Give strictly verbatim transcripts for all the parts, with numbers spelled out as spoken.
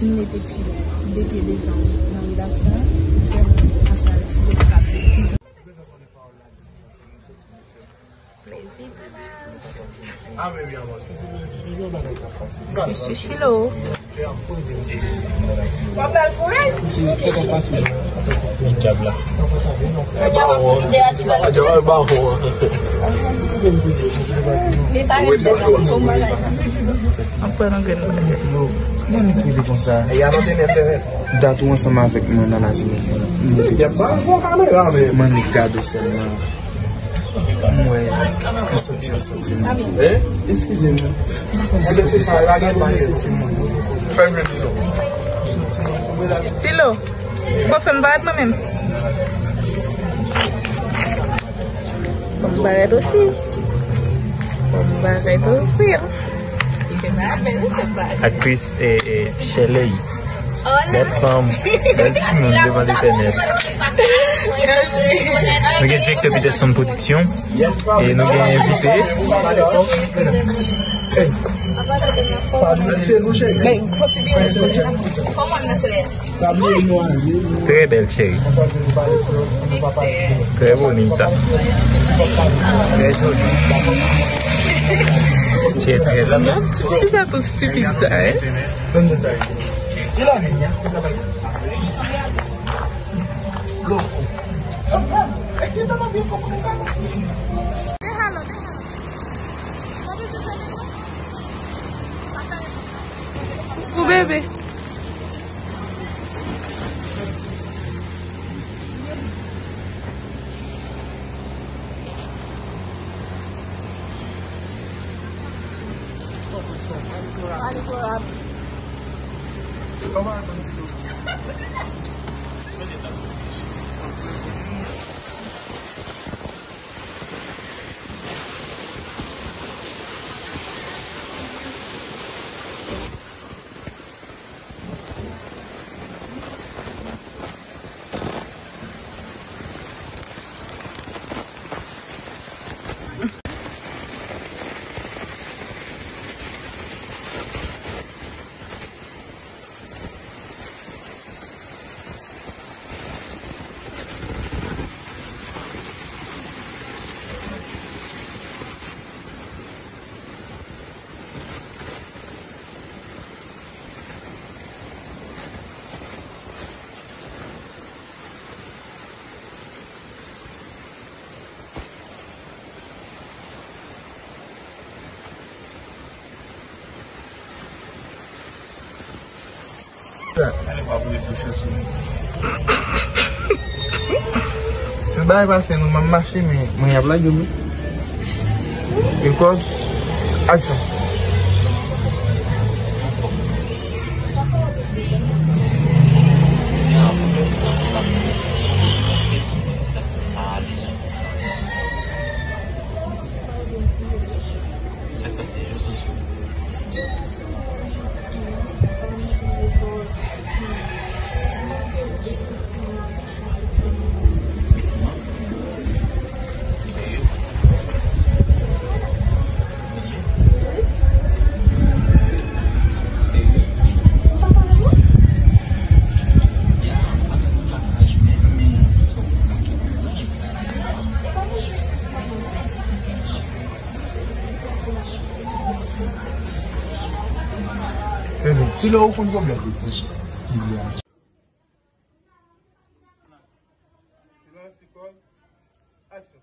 Mete pye, de pye devan nan relasyon an, vrèman, ansanm avèk Silo, nou ka viv. Plezi, Mesye Chilo. Diab la. Diab la, ba bon. Li pa gen diab la. Anpwen nan grenn. Mwen kriye konsa. Dat ou ansanm avèk mwen nan lajenès la. Mwen nik gade w sèlman. Mwen, mwen santi yon santiman. Eskize m. Ebyen, se sa, yo a gen dwa santiman. Fè l menm non. Silo, bon, fè m parèt mwen menm. Fò m parèt osi. Fò m parèt osi. Aktris, eh, eh, Shelley. Bèl fanm, bèl timoun devan Letènèl. Nou gen direktè Peterson Production e nou gen envite. Trè bèl, cheri. Trè bonita. Trè joli. Cheri, trè joli. Kisa tout stupid sa, eh? Pou bebe. Se bagay pase nou, m ap mache, men mwen y ap lage m wi. Record. Action. Tande, ti lè ou konn pwoblèm de ti, ti lè a. Silans, Nicole. Action.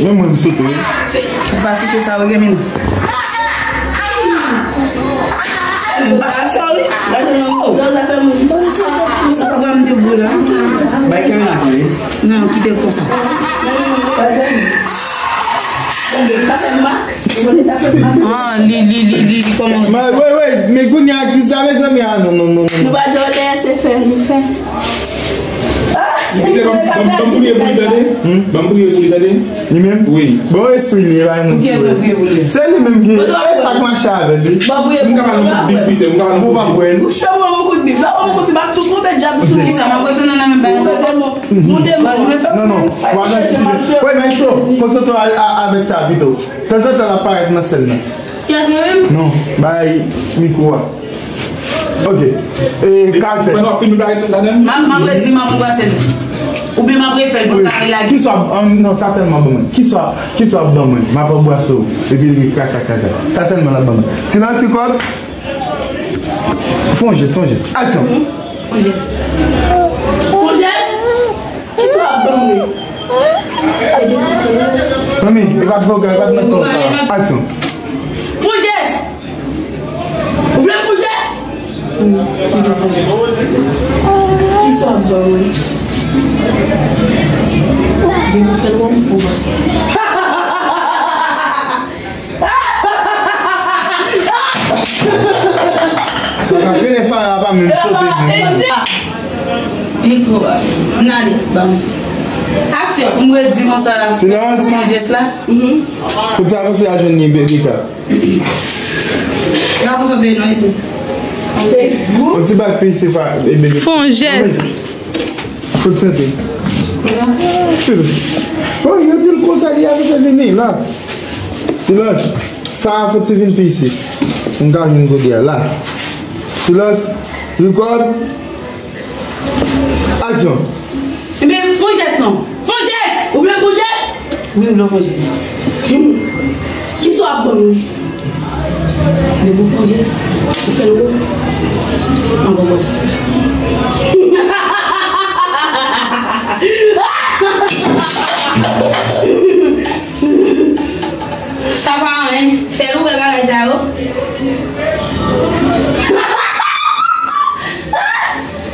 Men mwen, m sote wi. Ou pa kite sa, ou gen men. Sa pa vre, m te gwo la. Bay kè la. Non, kite l konsa. Ah, li, li, li, li, li, kòman. Wait, wait, men kounye a ki sa, mezanmi, ah, non, non, non, non. Nou pa di w lè se fè, nou fè. Pite, ban m, ban m, ban m priye pou li tande. Hmm? Ban m priye pou li tande. Li menm? Wi. Bon, espri li, e pa yon moun ki priye. Se li menm ki, e sa k mache avè li. M ka ba l yon kout bib, Pite, m ka ba l yon kout bib. Ou pa pran. Ou chè, ban m yon kout bib. Ban m yon kout bib, ak tout move djab sou li. Kisa, m ap retounen nan menm bagay sa. Mon demon. Mon demon. Non, non. Wè, men, konsantre w avèk sa pito. Tanzantan, l ap parèt nan sèn nan. Kiyès, mwen menm? Non, bay mikwo a. Ok. E, karaktè. Mwen, w ap filme bagay tout ladan? M ap, m ap redi manman w pase l. Oubyen m ap refè l pou l pa relage. Kisa w ap, an, non, sa sèlman ban mwen. Kisa, kisa w ap ban mwen? M ap anbrase w. Epi l ri kaka, kaka. Sa sèlman l ap ban mwen. Silans, rikòd. Fè yon jès, fè yon jès. Aksyon. Fè yon jès. Fè yon jès? Kisa w ap ban mwen? Manmi, e pa t fè w kè, e pa t mèt fè w sa. Aksyon. Fè yon jès! Ou vle fè yon jès? Wi, m vle fè yon jès. Kisa w ap ban mwen? Depi w fè l wè m, ou pase. Sa ka fini, Farah pa menm sote menm. Mikwo a. N ale, ba mwen. Aksyon. M redi konsa. Silans. Fè yon jès la. Fout sa avanse al jwenn li, Bebika. N ap konsantre non, epi. Yon ti bak pise, Farah, Bebika. Fè yon jès. Fout sante. Bon, yo di l konsa, li avanse vini la. Silans. Farah, fout ti vin pi isit. M ka vin kote a la. Silans. Rikòd. Aksyon. Ebyen, fè yon jès non. Fè yon jès! Ou vle fè yon jès? Wi, m vle fè yon jès. Kisa w ap ban mwen? Depi w fè yon jès, ou fè l wo. An bon bòs. Sa pa anyen. Fè l ouvè bagay sa yo.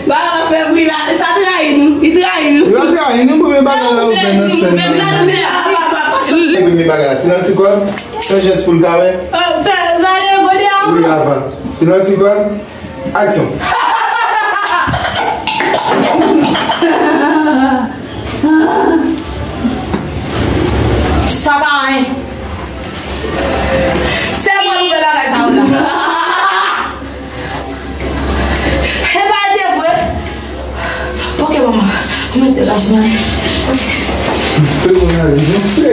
Ba la fè bri la. Sa trayi nou. Li trayi nou. Li pa trayi nou, premye bagay la ouvè nan sèn nan. Premye bagay la. Silans, rikòd. Fè jès pou l ka wè. Fè l gade kote a. Wi, avan. Silans, rikòd. Aksyon. Sa pa anyen. Fè mwen ouvè bagay sa yo la. E pa te vre. Ok, manman. Ou mèt degaje m ale.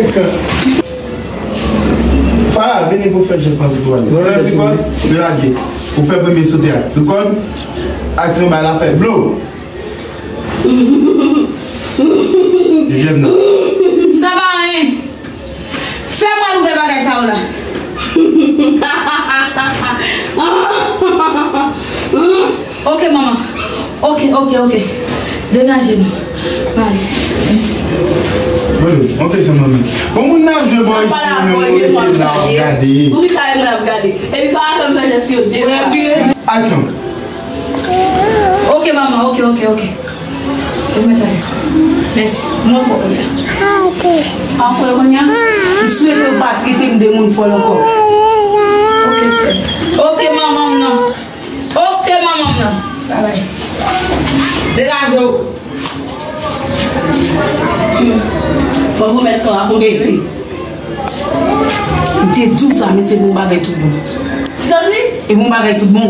Ok. Farah, vini pou fè jès antre pou ale. Silans, rikòd, relage. Pou fè premye sote a. Rikòd, aksyon, bay la fè. Blow. Jèm nan. Sa pa anyen. Fè mwen ouvè bagay sa yo la. Ok, manman. Ok, ok, ok. Degaje nou. Male. Mèsi. Bon, ok, se manmi. Bon, moun nan jwe bò isi, men yo rete la, ap gade. Poukisa yo ap gade? Epi Farah fè m fè jès yo de fwa. Aksyon. Ok, manman, ok, ok, ok. Ou mèt ale. Mèsi. Mwen ankò kounye a. Ankò kounye a? M swete w pa trete m de moun fòl ankò. Ok, sè. Ok, manman m nan. Ok, manman m nan. Babay. Degaje w. Hmm. Fòk ou mèt sa a kontre wi. M te di w sa, men se bon bagay tout bon. Sa w di? E bon bagay tout bon.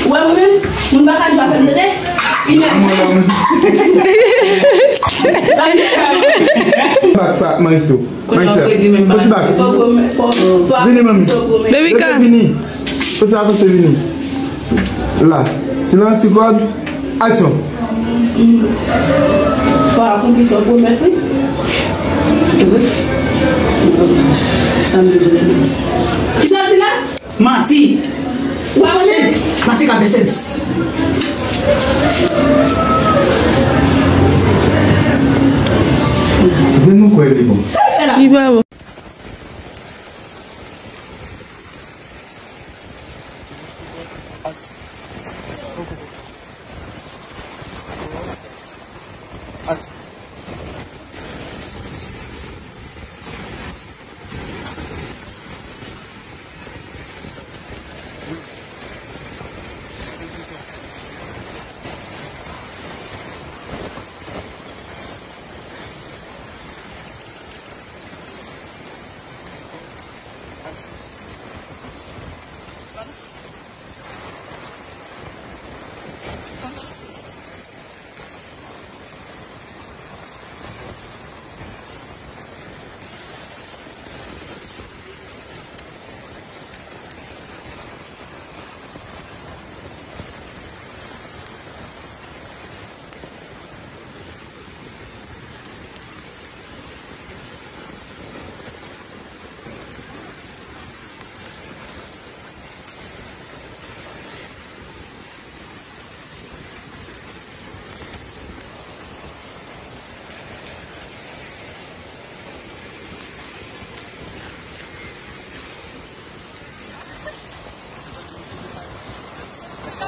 Ou wè mwen menm, moun pa ka jwe avè m, tande? Li menm. Bak sa, maestro. Kounye a w kredi menm bagay. Fò, fò, fò, fò. Vini, manmi. Bebika. Vini. Fò sa avanse vini. La. Silans, rikòd. Aksyon. Fò a konplis yon pwomès, wi. Wi. Sa m bezwen mèt. Kisa w di la? Manti. Ou pa konnen? Manti ka fè sens. Vin nou kwè li bon. Sa l fè la? Li pa bon.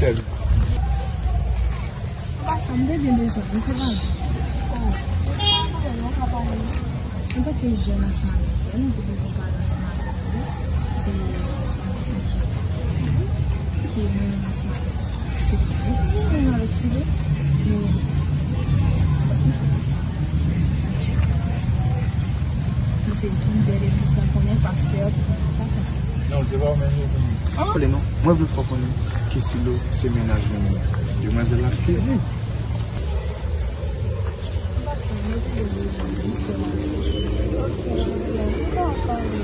Tèl. An pasan, m te byen bezwen w, se pa vre. Oh, se pa vre, nou ka pale. Antanke jèn ansanm avè w, nou te bezwen pale ansanm avè w de yon sijè ke mwen menm ansanm avè Silo. Nou menm avèk Silo, nou renmen. Mwen se lidè legliz la konnen, pastè, tout moun sa konnen. Non, se pa ou menm yo konnen. An? Konnen non. Mwen vle fè w konnen ke Silo se mennaj mwen menm. Demwazèl la ap sezi. An pasan, mwen te bezwen misye la. Ok, ok, ok.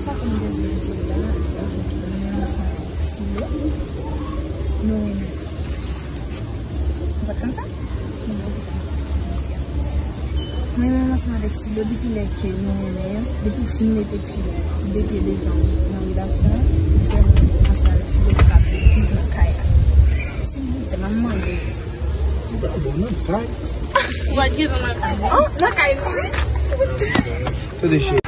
Sa ke m te vle di w la, antanke mwen menm ansanm avèk Silo, nou renmen. Ou pa t konn sa? Mwen menm ansanm avèk Silo, depi lè ke nou renmen, depi w fin mete pye, de pye devan nan relasyon, ou fè mwen ansanm avèk Silo pou ka viv nan kay la. Silvouplè, m ap mande w. Ou pa bon nan kay. Ou pa t gen nan kay. Oh, nan kay nou. Tande cheri.